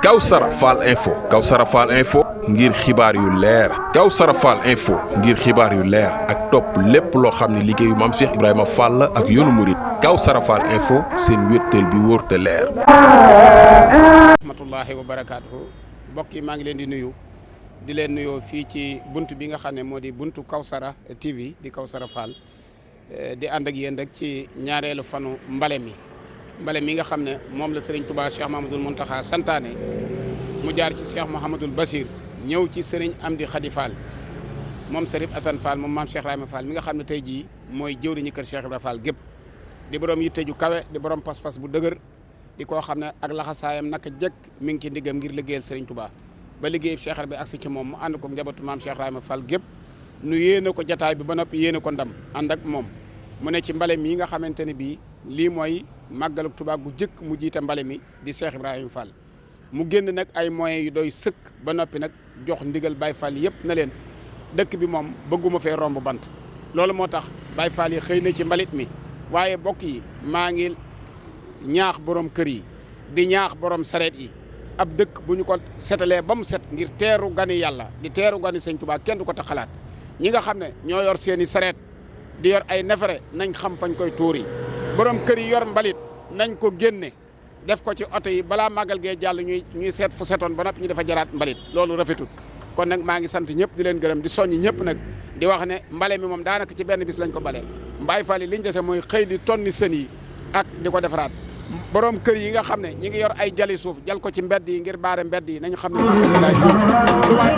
Kawsara Fall info Kawsara Fall info ngir xibaar yu leer Kawsara Fall info ngir xibaar yu leer ak topp lépp loo xam ne liggéeyu maam Cheikh Ibrahima Fall la ak yoonu murit Kawsara Fall info seen wéttal bi wóor te leer. rahmatullahi wa barakaatuhu mbokk yi maa ngi leen di nuyu di leen nuyoo fii ci bunt bi nga xam ne moo di buntu Kawsara TV di Kawsara Fall di ànd ak yéen rek ci ñaareelu fanu mbale mi nga xam ne moom la Serigne Touba Cheikh Mahamadul Muntaxa santaane mu jaar ci Cheikh Mouhamadul Basir ñëw ci Serigne Amdi Khady Fall moom Serif Assane Fall moom maam Cheikh Ibrahima Fall mi nga xam ne tey jii mooy jëwriñu kër Cheikh Ibrahima Fall gépp di borom yitte ju kawe di borom pas-pas bu dëgër di koo xam ne ak laxasaayam naka jekk mi ngi ci ndiggam ngir liggéeyal Serigne Touba ba liggéey Cheikh bi agsi ci moom mu ànd ko njabootu maam Cheikh Ibrahima Fall gépp nu yéene ko jataay bi ba noppi yéene ko ndam ànd ak moom mu ne ci mbale mi nga xamante ne bii lii mooy màggalu Tuubaa gu jëkk mu jiite mbale mi di Cheikh Ibrahima Fall mu génn nag ay moyens yu doy sëkk ba noppi nag jox ndigal Baye Fall yëpp na leen dëkk bi moom bëgguma fee romb bant loolu moo tax Baye Fall yi xëy na ci mbalit mi waaye bokk yi maa ngi ñaax borom kër yi di ñaax borom sareet yi ab dëkk bu ñu ko setalee ba mu set ngir teeru gani yàlla di teeru gani Sëñ Tuubaa kenn du ko tax xalaat ñi nga xam ne ñoo yor seeni sareet di yor ay nefere nañ xam fañ koy tuuri borom kër yi yor mbalit nañ ko génne def ko ci oto yi balaa màggal gee jàll ñuy seet fu setoon ba noppi ñu dafa jaraat mbalit loolu rafetul kon nag maa ngi sant ñëpp di leen gërëm di soññ ñëpp nag di wax ne mbale mi moom daanaka ci benn bis lañ ko bale Baay Faal yi liñ dese mooy xëy di tonni sën yi ak di ko defaraat borom kër yi nga xam ne ñi ngi yor ay jali suuf jal ko ci mbedd yi ngir baare mbedd yi nañu xam ne màggal daay lu waay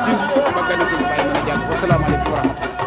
dindi ba gani sëñ Baay mën a jàll wasalaamaaleykum wa rahmatullah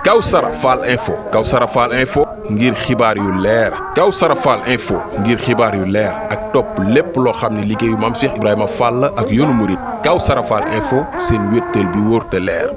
Kawsara Fall info Kawsara Fall info ngir xibaar yu leer Kawsara Fall info ngir xibaar yu leer ak topp lépp loo xam ne liggéeyu Maam Cheikh Ibrahima Fall ak yoonu murit Kawsara Fall info seen wéttal bi wóor te leer